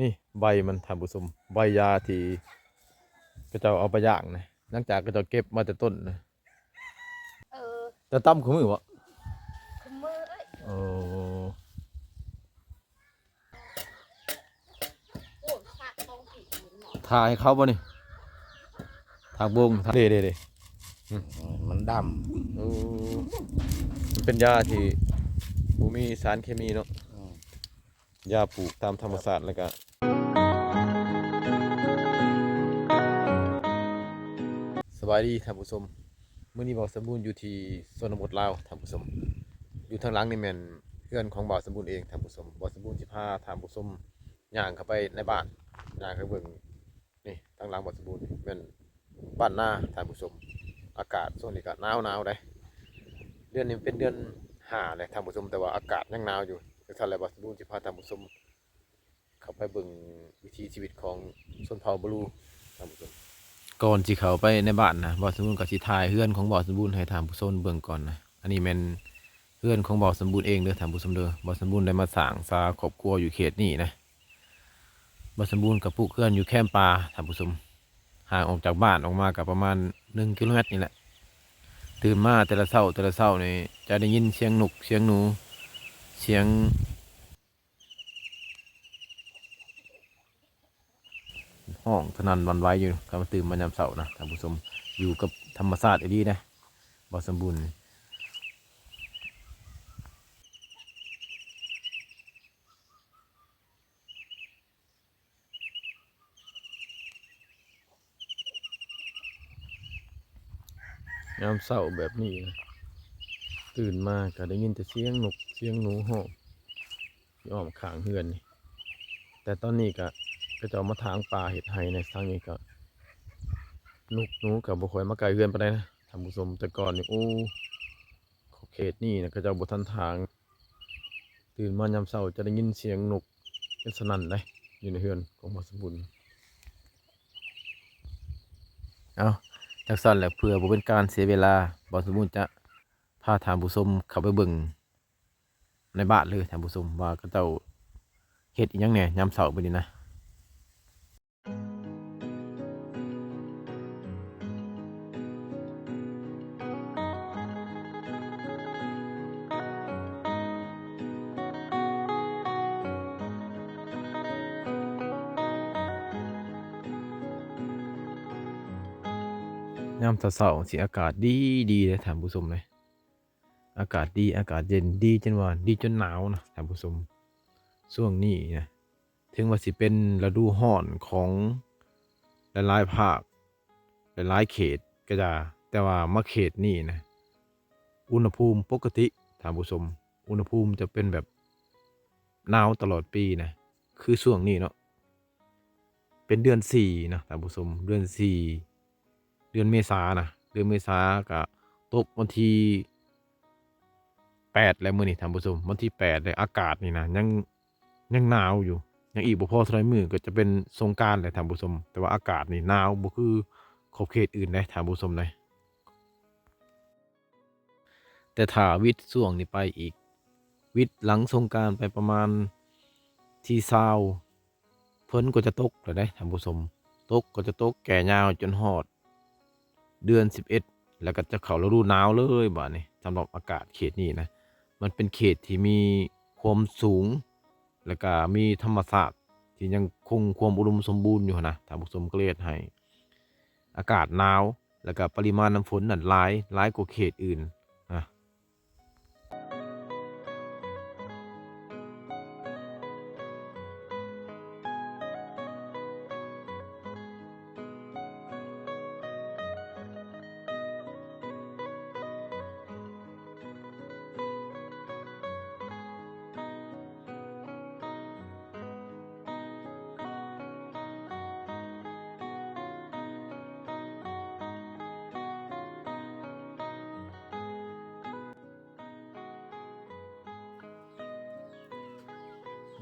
ນີ້ໃບມັນທ່ານຜູ້ຊົມ ໃບຢາທີ່ເຂົາເຈົ້າເອົາໄປຢ່າງນະ ຫຼັງຈາກເຂົາເຈົ້າເກັບມາແຕ່ຕົ້ນນະ. ເອີ ເຈົ້າຕຳຄູ່ມື້ບໍ່? ຄູ່ມື້ເອີຍ. ໂອ້ ໂອ້ ຖາກຂອງຜີເນາະ ຖ່າຍເຂົາບໍ່ນີ້? ຖາກບົງ ເດ້ໆໆ ອືມ ມັນດຳ. ໂອ້ ມັນເປັນຢາທີ່ບໍ່ມີສານເຄມີເນາະ. ອືມ ຢາປູກຕາມທຳມະຊາດ ແລ້ວກະ ສະບາຍດີທ່ານຜູ້ຊົມ. ມື້ນີ້ບ່າວສຳບູນຢູ່ທີ່ຊົນນະບົດລາວທ່ານຜູ້ຊົມ. ຢູ່ທາງຫຼັງນີ້ແມ່ນເຮືອນຂອງບ່າວສຳບູນເອງທ່ານຜູ້ຊົມ. ບ່າວສຳບູນຊິພາທ່ານຜູ້ຊົມຍ່າງເຂົ້າໄປໃນບ້ານ ຍ່າງເຂົ້າເບິ່ງ. ນີ້ທາງຫຼັງບ່າວສຳບູນນີ້ແມ່ນບ້ານນາທ່ານຜູ້ຊົມ. ອາກາດຊ່ວງນີ້ກະໜາວໆ ເດ້. ເດືອນນີ້ເປັນເດືອນຫ້າແລ້ວທ່ານຜູ້ຊົມ ແຕ່ວ່າອາກາດຍັງໜາວຢູ່. ຈັ່ງຊັ້ນແຫຼະ ບ່າວສຳບູນຊິພາທ່ານຜູ້ຊົມເຂົ້າໄປເບິ່ງວິຖີຊີວິດຂອງຊົນເຜົ່າບະລູທ່ານຜູ້ຊົມ. ກ່ອນຊິເຂົ້າໄປໃນບ້ານນະ ບ່າວສຳບູນກໍຊິຖ່າຍເຮືອນຂອງບ່າວສຳບູນໃຫ້ທ່ານຜູ້ຊົມເບິ່ງກ່ອນນະ. ອັນນີ້ແມ່ນເຮືອນຂອງບ່າວສຳບູນເອງເດີທ່ານຜູ້ຊົມເດີ. ບ່າວສຳບູນໄດ້ມາສ້າງສາຄອບຄົວຢູ່ເຂດນີ້ນະ. ບ່າວສຳບູນກໍປຸກເຮືອນຢູ່ແຄມປ່າທ່ານຜູ້ຊົມ ຫ່າງອອກຈາກບ້ານອອກມາກໍປະມານໜຶ່ງກິໂລແມັດນີ້ແຫຼະ. ຕື່ນມາແຕ່ລະເຊົ້າ ແຕ່ລະເຊົ້ານີ້ຈະໄດ້ຍິນສຽງນົກ ສຽງໜູ ສຽງຮ້ອງສະໜັ່ນຫວັ່ນໄຫວຢູ່ ຄັນວ່າຕື່ນມາຍາມເຊົ້ານະທ່ານຜູ້ຊົມ. ຢູ່ກັບທຳມະຊາດອີ່ຫຼີນະ ບ່າວສຳບູນ. ຍາມເຊົ້າແບບນີ້ນະ ຕື່ນມາກໍໄດ້ຍິນແຕ່ສຽງນົກສຽງໜູຮ້ອງຢູ່ອ້ອມຂ້າງເຮືອນນີ້. ແຕ່ຕອນນີ້ກໍ ເຂົາເຈົ້າມາຖາງປ່າເຮັດໄຮ່ໃນທາງນີ້ ກໍນົກໜູກໍບໍ່ຄ່ອຍມາໃກ້ເຮືອນປານໃດນະທ່ານຜູ້ຊົມ. ແຕ່ກ່ອນນີ້ ໂອ້ ຂອບເຂດນີ້ນະ ເຂົາເຈົ້າບໍ່ທັນຖາງ. ຕື່ນມາຍາມເຊົ້າຈະໄດ້ຍິນສຽງນົກເປັນສະໜັ່ນເດ້ ຢູ່ໃນເຮືອນຂອງບ່າວສຳບູນ. ເອົ້າ ຈັ່ງຊັ້ນແຫຼະ ເພື່ອບໍ່ເປັນການເສຍເວລາ ບ່າວສຳບູນຈະພາທ່ານຜູ້ຊົມເຂົ້າໄປເບິ່ງໃນບ້ານເລີຍທ່ານຜູ້ຊົມ ວ່າເຂົາເຈົ້າເຮັດອີ່ຫຍັງແດ່ຍາມເຊົ້າແບບນີ້ນະ. ຍາມເຊົ້າໆ ຊິອາກາດດີໆ ເດ້ທ່ານຜູ້ຊົມເອີຍ. ອາກາດດີ ອາກາດເຢັນ ດີຈົນວ່າ ດີຈົນໜາວນະທ່ານຜູ້ຊົມ. ຊ່ວງນີ້ນະ ເຖິງວ່າຊິເປັນລະດູຮ້ອນຂອງຫຼາຍໆພາກ ຫຼາຍໆເຂດກໍຢ່າ ແຕ່ວ່າມາເຂດນີ້ນະ ອຸນຫະພູມປົກກະຕິທ່ານຜູ້ຊົມ ອຸນຫະພູມຈະເປັນແບບໜາວຕະຫຼອດປີນະ. ຄືຊ່ວງນີ້ເນາະ ເປັນເດືອນສີ່ນະທ່ານຜູ້ຊົມ ເດືອນສີ່ ເດືອນເມສານະ ເດືອນເມສາກະຕົກວັນທີແປດແລ້ວ ມື້ນີ້ທ່ານຜູ້ຊົມ ວັນທີແປດແລ້ວ. ອາກາດນີ້ນະ ຍັງ ຍັງໜາວຢູ່ ຍັງອີກບໍ່ພໍເທົ່າໃດມື້ກໍຈະເປັນສົງການແຫຼະທ່ານຜູ້ຊົມ. ແຕ່ວ່າອາກາດນີ້ໜາວ ບໍ່ຄືຂອບເຂດອື່ນເດ້ທ່ານຜູ້ຊົມເດ້. ແຕ່ຖ້າວິດຊ່ວງນີ້ໄປອີກ ວິດຫຼັງສົງການໄປປະມານທີຊາວ ຝົນກໍຈະຕົກແລ້ວເດ້ທ່ານຜູ້ຊົມ. ຕົກກໍຈະຕົກແກ່ຍາວຈົນຮອດເດືອນສິບເອັດ ແລ້ວກໍຈະເຂົ້າລະດູໜາວເລີຍບາດນີ້. ສຳລັບອາກາດເຂດນີ້ນະ ມັນເປັນເຂດທີ່ມີຄວາມສູງ ແລ້ວກໍມີທຳມະຊາດທີ່ຍັງຄົງຄວາມອຸດົມສົມບູນຢູ່ຫັ້ນນະທ່ານຜູ້ຊົມ ກໍເລີຍເຮັດໃຫ້ອາກາດໜາວ ແລ້ວກໍປະລິມານນ້ຳຝົນນັ້ນຫຼາຍ ຫຼາຍກວ່າເຂດອື່ນນະ.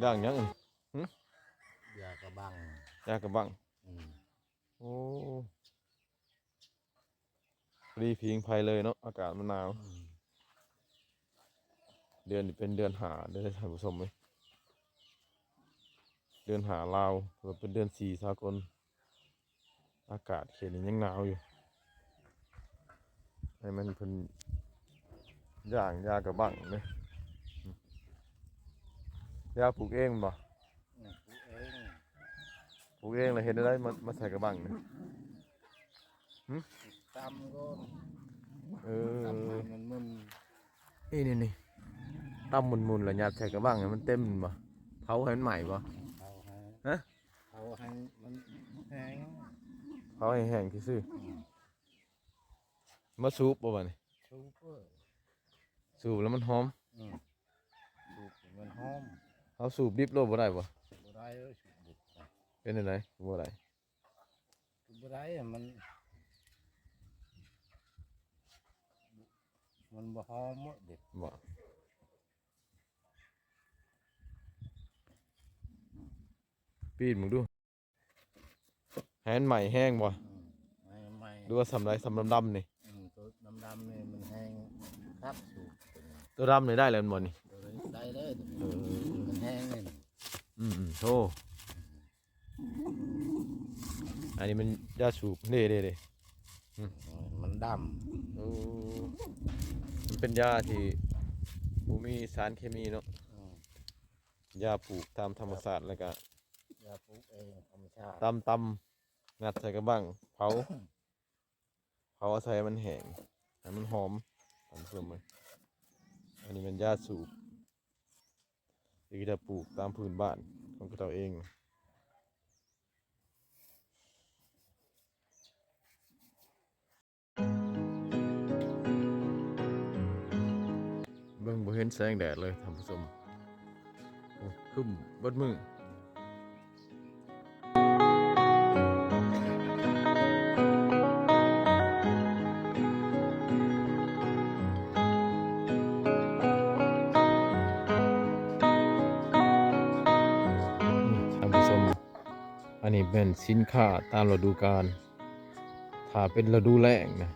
ຢ່າງຫຍັງ? ຫຶ? ຢາກະບັງ. ຢາກະບັງ. ອືມ. ໂອ້ ພໍດີຜິງໄຟເລີຍເນາະ ອາກາດມັນໜາວ. ອືມ. ເດືອນນີ້ເປັນເດືອນຫ້າເດີທ່ານຜູ້ຊົມເອີຍ. ເດືອນຫ້າລາວ ເປັນເດືອນສີ່ສາກົນ. ອາກາດເຂດນີ້ຍັງໜາວຢູ່. ໃຫ້ມັນເພິ່ນຢ່າງຢາກະບັ້ງເດ້. ຢາປູກເອງບໍ່? ອືມ ປູກເອງ. ປູກເອງແລ້ວເຮັດແນວໃດ ມາ ມາໃສ່ກະບັ້ງນີ້? ຫຶ? ຕຳກ່ອນ. ເອີ ຕຳໃຫ້ມັນໝຸ່ນ. ນີ້ໆໆ ຕຳໝຸ່ນໆ ແລ້ວຍັດໃສ່ກະບັ້ງໃຫ້ມັນເຕັມແມ່ນບໍ່? ເຜົາໃຫ້ມັນໄໝ້ບໍ່? ເຜົາໃຫ້ ຮະ? ເຜົາໃຫ້ມັນແຫ້ງ. ເຜົາໃຫ້ແຫ້ງຊື່ໆ. ອືມ ມາສູບບໍ່ບາດນີ້? ສູບເອີ ສູບແລ້ວມັນຫອມ. ອືມ ສູບໃຫ້ມັນຫອມ. ເຮົາສູບດິບໂລດບໍ່ໄດ້ບໍ່? ບໍ່ໄດ້ເອີຍ ສູບດິບ. ເປັນຈັ່ງໃດບໍ່ໄດ້? ບໍ່ໄດ້ ມັນ ມັນບໍ່ຫອມເດີ. ບໍ່? ປີນເບິ່ງດູ ໃຫ້ມັນໄໝ້ແຮງບໍ່? ອືມ ໃຫ້ໄໝ້. ຫຼືວ່າສ່ຳໃດ? ສ່ຳດຳໆນີ້? ອືມ ໂຕດຳໆນີ້ມັນແຮງຄັກຢູ່. ໂຕດຳນີ້ໄດ້ແລ້ວແມ່ນບໍ່ນີ້? ໂຕນີ້ໄດ້ເລີຍ. ເອີ ມັນແຮງນີ້. ອືມໆ ໂທ ອັນນີ້ມັນຢາສູບເດ້ໆໆ. ອືມ ມັນດຳ. ໂອ້ ມັນເປັນຢາທີ່ບໍ່ມີສານເຄມີເນາະ. ອືມ ຢາປູກຕາມທຳມະຊາດ ແລ້ວກະຢາປູກເອງທຳມະຊາດ. ຕຳໆ ຍັດໃສ່ກະບັ້ງ ເຜົາ ເຜົາເອົາໃສ່ໃຫ້ມັນແຫ້ງ ໃຫ້ມັນຫອມ. ທ່ານຜູ້ຊົມເອີຍ ອັນນີ້ແມ່ນຢາສູບ ທີ່ເຂົາເຈົ້າປູກຕາມພື້ນບ້ານຂອງເຂົາເຈົ້າເອງ. ເບິ່ງບໍ່ເຫັນແສງແດດເລີຍທ່ານຜູ້ຊົມ. ໂອ້ ຄຶ້ມເບິດມື້. ທ່ານຜູ້ຊົມ ອັນນີ້ແມ່ນສິນຄ້າຕາມລະດູການ. ຖ້າເປັນລະດູແລ້ງນະ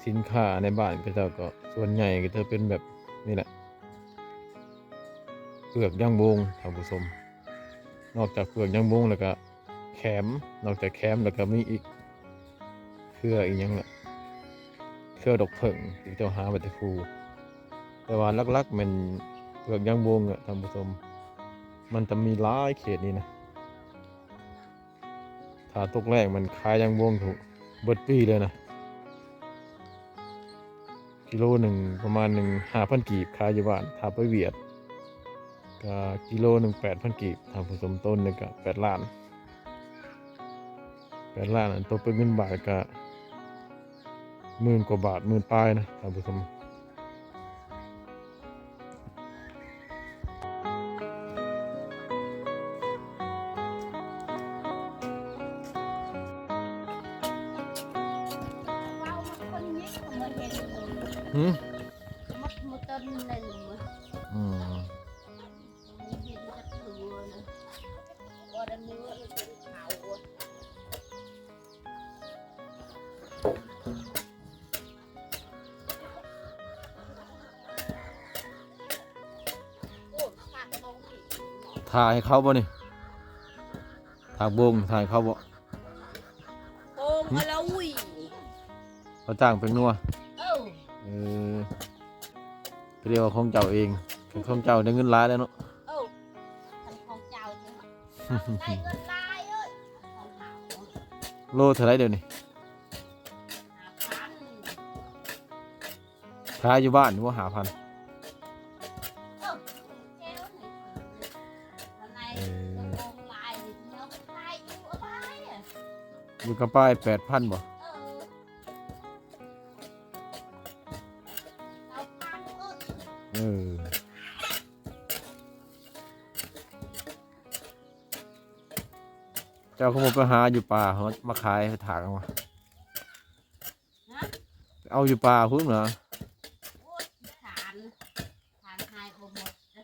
ສິນຄ້າໃນບ້ານເຂົາເຈົ້າກໍສ່ວນໃຫຍ່ກໍຈະເປັນແບບນີ້ແຫຼະ ເປືອກຢາງບົງ ທ່ານຜູ້ຊົມ. ນອກຈາກເປືອກຢາງບົງແລ້ວກະແຂມ ນອກຈາກແຂມແລ້ວກະມີອີກ ເຄືອອີ່ຫຍັງລະ ເຄືອດອກເຜິ້ງທີ່ເຂົາເຈົ້າຫາໄວ້ແຕ່ພູ. ແຕ່ວ່າຫຼັກໆແມ່ນເປືອກຢາງບົງແຫຼະທ່ານຜູ້ຊົມ ມັນຈະມີຫຼາຍເຂດນີ້ນະ. ຖ້າຕົກແລ້ງມັນຂາຍຢາງບົງເບິດປີເລີຍນະ. ກິໂລໜຶ່ງປະມານໜຶ່ງ ຫ້າພັນກີບ ຂາຍຢູ່ບ້ານ. ຖ້າໄປຫວຽດກະກິໂລໜຶ່ງແປດພັນກີບ ທ່ານຜູ້ຊົມ. ໂຕໜຶ່ງກະແປດລ້ານ ແປດລ້ານ ອັນຕົກເປັນເງິນບາດກະໝື່ນກວ່າບາດ ໝື່ນປາຍນະທ່ານຜູ້ຊົມ. ຫື? ອືມ. ຖ້າໃຫ້ເຂົາບໍ່ນີ້? ຖ້າໂບງ ຖ້າໃຫ້ເຂົາບໍ່? ໂບງ ຫື? ອະລະອຸຍ ເຂົາຈ້າງແປ້ງນົວ. ເອີ ເອີ ເຂົາເອີ້ນວ່າຂອງເຈົ້າເອງ. ຄັນຂອງເຈົ້າໄດ້ເງິນຫຼາຍແລ້ວເນາະ. ເອີ ຄັນຂອງເຈົ້າ ໄດ້ເງິນຫຼາຍເອີຍ. ໂລເທົ່າໃດດຽວນີ້? ຫ້າພັນ. ຂາຍຢູ່ບ້ານບໍ່? ຫ້າພັນ. ເອີ ເອີ ຢູ່ກະປາຍແປດພັນບໍ່? ເອີ ເອີ. ເຈົ້າຄືບໍ່ໄປຫາຢູ່ປ່າ ເອົາມາຂາຍ ໄປຖາກເອົາ. ຮະ? ເອົາຢູ່ປ່າພຸ້ນເຫາະ? ໂອ້ຍ ຂ້ານ ຂ້ານຫາຍບໍ່ໝົດ. ອື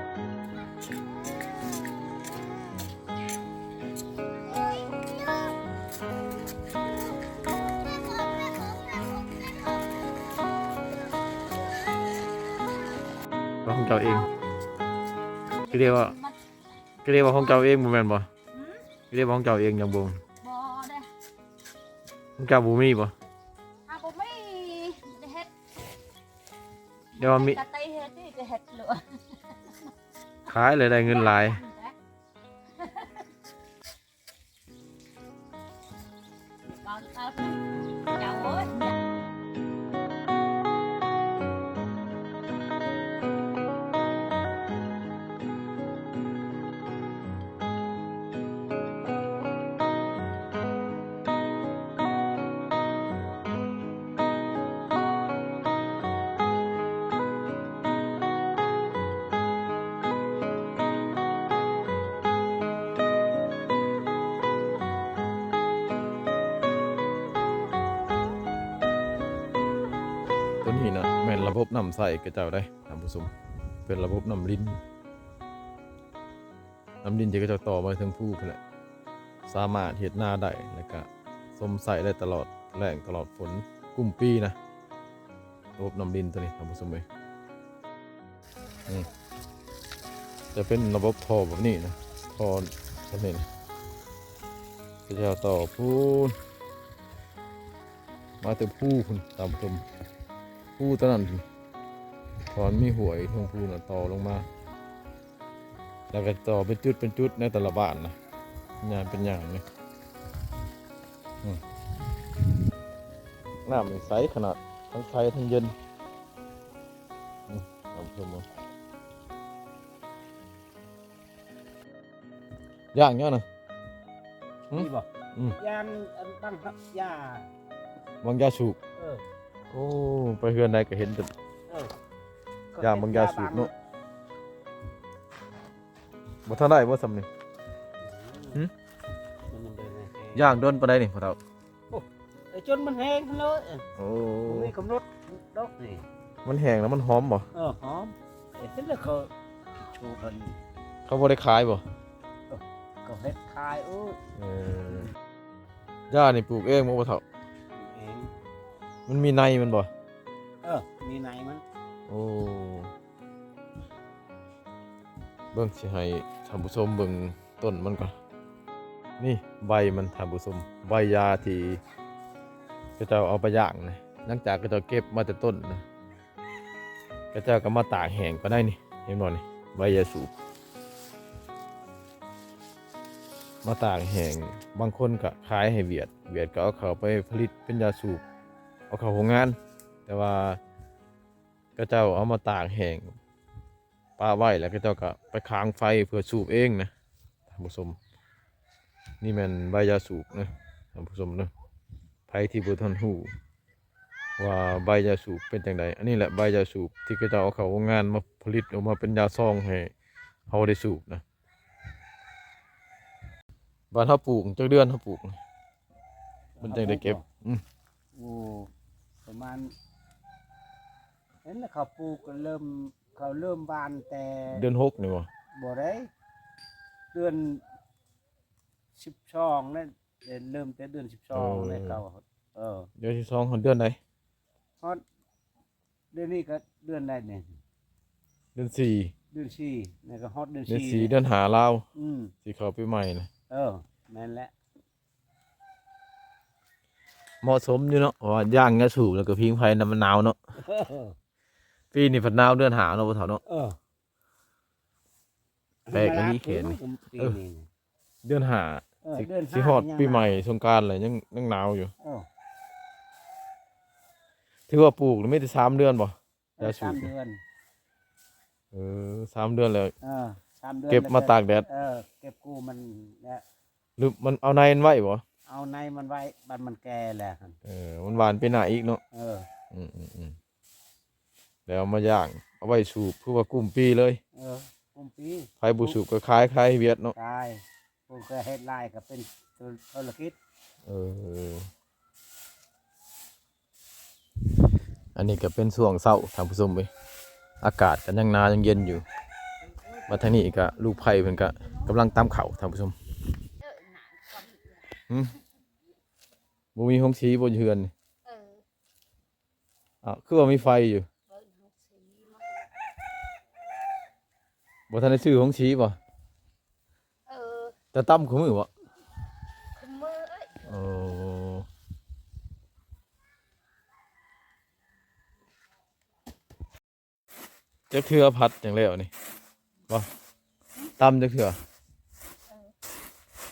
ມ. ເຈົ້າເອງ ຄືເດວ່າ ຄືເດວ່າຂອງເຈົ້າເອງບໍ່ແມ່ນບໍ່? ຄືເດວ່າຂອງເຈົ້າເອງຫຍັງບໍ່? ບໍ່ເດ້ ຂອງເຈົ້າບໍ່ມີບໍ່? ຫາບໍ່ມີ ໄດ້ເຮັດ ແຕ່ວ່າມີ ກະໄຕເຮັດນີ້ ໄດ້ເຮັດໂລດ ຂາຍແລ້ວໄດ້ເງິນຫຼາຍ. ເວົ້າ ເຈົ້າເອີຍ. ໂຕນີ້ນະ ແມ່ນລະບົບນ້ຳໃຊ້ຂະເຈົ້າເດ້ທ່ານຜູ້ຊົມ ເປັນລະບົບນ້ຳລິນ. ນ້ຳລິນທີ່ເຂົາເຈົ້າຕໍ່ມາເທິງພູພຸ້ນແຫຼະ ສາມາດເຮັດນາໄດ້ ແລ້ວກະຊົມໃຊ້ໄດ້ຕະຫຼອດແລ້ງຕະຫຼອດຝົນ ກຸ້ມປີນະ ລະບົບນ້ຳລິນໂຕນີ້ທ່ານຜູ້ຊົມເອີຍ. ອືມ ຈະເປັນລະບົບທໍ່ແບບນີ້ນະ ທໍ່ແບບນີ້ນະ ເຂົາເຈົ້າຕໍ່ພຸ້ນ ມາແຕ່ພູພຸ້ນທ່ານຜູ້ຊົມ ພູໂຕນັ້ນພຸ້ນ ເພາະມັນມີຫ້ວຍເທິງພູນະຕໍ່ລົງມາ. ແລ້ວກໍຕໍ່ເປັນຈຸດເປັນຈຸດໃນແຕ່ລະບ້ານນະ ຍ່າງເປັນຍ່າງນີ້ ອືມ ນ້ຳນີ້ໃສຂະໜາດ ທັງໃສທັງເຢັນ ອືມ ທ່ານຜູ້ຊົມເອີຍ ຢ່າງຫຍັງນະ? ຫຶ? ນີ້ບໍ່? ອືມ ຢ່າງອັນບັງ ຫ- ຢາ ບັງຢາສູບ ເອີ ໂອ້ ໄປເຮືອນໃດກໍເຫັນແຕ່ ເອີ ຢ່າງບັງຢາສູບເນາະ ບໍ່ທັນໄດ້ບໍ່ຊ່ຳນີ້? ຫຶ? ມັນຍັງເດີນໄດ້ແຮງ ຢ່າງດົນປານໃດນີ້ພໍ່ເຖົ້າ? ໂອ້ ໄອ້ຈົນມັນແຫ້ງຫັ້ນເລີຍ ໂອ້ ບໍ່ມີກຳນົດດອກນີ້ ມັນແຫ້ງແລ້ວມັນຫອມບໍ່? ເອີ ຫອມ ເຫັນແລ້ວເຂົາ ເຂົາບໍ່ໄດ້ຂາຍບໍ່? ເອີ ເຂົາເຮັດຂາຍ ໂອ້ຍ ເອີ ຢານີ້ປູກເອງບໍ່ພໍ່ເຖົ້າ? ປູກເອງ ມັນມີໃນມັນບໍ່? ເອີ ມີໃນມັນ ໂອ້ ເບິ່ງ ຊິໃຫ້ທ່ານຜູ້ຊົມເບິ່ງຕົ້ນມັນກ່ອນ ນີ້ໃບມັນທ່ານຜູ້ຊົມ ໃບຢາທີ່ເຂົາເຈົ້າເອົາໄປຢ່າງນະ ຫຼັງຈາກເຂົາເຈົ້າເກັບມາແຕ່ຕົ້ນນະ ເຂົາເຈົ້າກໍມາຕາກແຫ້ງປານໃດນີ້ ເຫັນບໍ່ນີ້ ໃບຢາສູບ ມາຕາກແຫ້ງ ບາງຄົນກໍຂາຍໃຫ້ຫວຽດ ຫວຽດກໍເອົາເຂົ້າໄປຜະລິດເປັນຢາສູບ ເອົາເຂົ້າໂຮງງານ ແຕ່ວ່າເຂົາເຈົ້າເອົາມາຕາກແຫ້ງ ປະໄວ້ ແລ້ວເຂົາເຈົ້າກໍໄປຄາງໄຟເພື່ອສູບເອງນະທ່ານຜູ້ຊົມ ນີ້ແມ່ນໃບຢາສູບນະທ່ານຜູ້ຊົມເນາະ ໃຜທີ່ບໍ່ທັນຮູ້ວ່າໃບຢາສູບເປັນຈັ່ງໃດ ອັນນີ້ແຫຼະໃບຢາສູບທີ່ເຂົາເຈົ້າເອົາເຂົ້າໂຮງງານມາຜະລິດອອກມາເປັນຢາຊອງໃຫ້ເຮົາໄດ້ສູບນະ. ບາດເຮົາປູກ ຈັກເດືອນເຮົາປູກ ມັນຈັ່ງໄດ້ເກັບ? ອືມ ໂອ້ ປະມານ ເຫັນແລ້ວເຂົາປູກກໍເລີ່ມ ເຂົາເລີ່ມຫວ່ານແຕ່ເດືອນຫົກນີ້ບໍ່? ບໍ່ໄດ້ ເດືອນສິບສອງນັ້ນ ເລີ່ມແຕ່ເດືອນສິບສອງ ເອີ ແລ້ວເຂົາ ເອີ ເດືອນສິບສອງຮອດເດືອນໃດ? ຮອດ ດຽວນີ້ກໍເດືອນໃດນີ້? ເດືອນສີ່ ເດືອນສີ່ ນີ້ກໍຮອດເດືອນ ເດືອນສີ່ ສີ່ ເດືອນຫ້າລາວ ອືມ ຊິເຂົ້າປີໃໝ່ນະ ເອີ ແມ່ນແຫຼະ ເໝາະສົມຢູ່ເນາະ ເພາະວ່າຢ່າງຍາສູບ ແລ້ວກໍຜິງໄຟນຳ ມັນໜາວເນາະ ເອີ ປີນີ້ພັດໜາວເດືອນຫ້າເນາະ ພໍ່ເຖົ້າເນາະ ເອີ ແປກອີ່ຫຼີແຂນນີ້ ປີນີ້ ເອີ ເດືອນຫ້າ ເອີ ຊິ ເດືອນຫ້າ ຊິຮອດປີໃໝ່ ຍັງໜາວ ສົງການແລ້ວ ຍັງ ຍັງໜາວຢູ່ ເອີ ຖືວ່າປູກນີ້ມີແຕ່ສາມເດືອນບໍ່? ເອີ ຢາສູບ ສາມເດືອນ ເອີ ສາມເດືອນແລ້ວ ເອີ ສາມເດືອນ ເກັບມາຕາກແດດ ເອີ ເກັບກູ້ມັນແລ້ວ ຫຼືມັນເອົາໃນມັນໄວ້ບໍ່? ເອົາໃນມັນໄວ້ ບັດມັນແກ່ແລ້ວ ເອີ ມັນຫວ່ານປີໜ້າອີກເນາະ ເອີ ອືມໆໆ ແລ້ວເອົາມາຢ່າງ ເອົາໄວ້ສູບ ຄືວ່າກຸ້ມປີເລີຍ ເອີ ກຸ້ມປີ ໃຜບໍ່ສູບກໍຂາຍ ຂາຍໃຫ້ຫວຽດເນາະ ຂາຍ ຜູ້ເຄີຍເຮັດຫຼາຍກໍເປັນທຸລະກິດ ເອີ ອັນນີ້ກໍເປັນຊ່ວງເຊົ້າທ່ານຜູ້ຊົມເອີຍ ອາກາດກໍຍັງໜາວຍັງເຢັນຢູ່ ມາທາງນີ້ກໍລູກໃພ້ເພິ່ນກໍກຳລັງຕຳເຂົ້າທ່ານຜູ້ຊົມ ຫຶ? ບໍ່ມີໂຮງສີບໍ່ຢູ່ເຮືອນນີ້? ເອີ ອ້າວ ຄືວ່າມີໄຟຢູ່? ເບິ່ງເຮົາສີເນາະ ບໍ່ທັນໄດ້ຊື້ຫົງສີບໍ່? ເອີ ຈະຕຳຄູ່ມື້ບໍ່? ຄູ່ມື້ເອີຍ. ໂອ້ ຈັກເທື່ອຜັດຈັ່ງແລ້ວນີ້? ບໍ່ ຕຳຈັກເທື່ອ?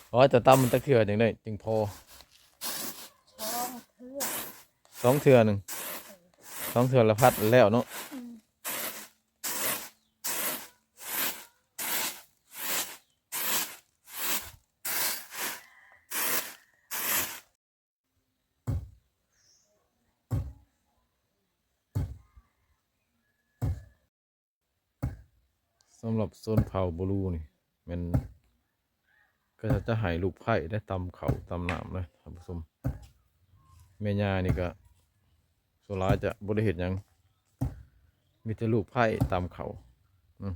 ເອີ ອໍ ຈະຕຳຈັກເທື່ອຈັ່ງໄດ້ ຈຶ່ງພໍ? ສອງເທື່ອ ສອງເທື່ອໜຶ່ງ ເອີ ສອງເທື່ອລະຜັດແລ້ວເນາະ. ອືມ ສຳລັບຊົນເຜົ່າບູຣູນີ້ ແມ່ນ ເຂົາເຈົ້າຈະໃຫ້ລູກໃພ້ໄດ້ຕຳເຂົ້າຕຳນ້ຳເດ້ທ່ານຜູ້ຊົມ. ແມ່ຍ່ານີ້ກະສ່ວນຫຼາຍຈະບໍ່ໄດ້ເຮັດຫຍັງ ມີແຕ່ລູກໃພ້ຕຳເຂົ້າ. ອືມ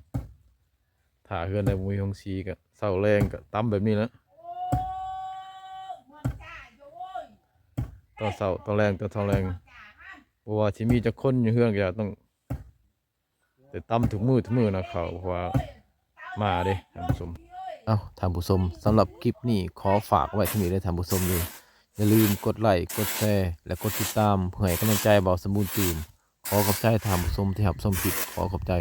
ຖ້າເຮືອນໃດບໍ່ມີໂຮງສີກະເຊົ້າແລງກະຕຳແບບນີ້ແຫຼະ ຕອນເຊົ້າຕອນແລງ ຕອນເຊົ້າແລງ. ບໍ່ວ່າຊິມີຈັກຄົນຢູ່ເຮືອນກະຕ້ອງ ແຕ່ຕຳທຸກມື້ທຸກມື້ນະເຂົ້າ ເພາະວ່າມາເດ້ທ່ານຜູ້ຊົມ. ເອົ້າ ທ່ານຜູ້ຊົມ ສຳລັບຄລິບນີ້ຂໍຝາກໄວ້ເທົ່ານີ້ເດີທ່ານຜູ້ຊົມເດີ. ຢ່າລືມກົດໄລ້ ກົດແຊ ແລະ ກົດຕິດຕາມ ເພື່ອໃຫ້ກຳລັງໃຈບ່າວສົມບູນຕື່ມ. ຂໍຂອບໃຈທ່ານຜູ້ຊົມທີ່ຮັບຊົມຄລິບ. ຂໍຂອບໃຈ.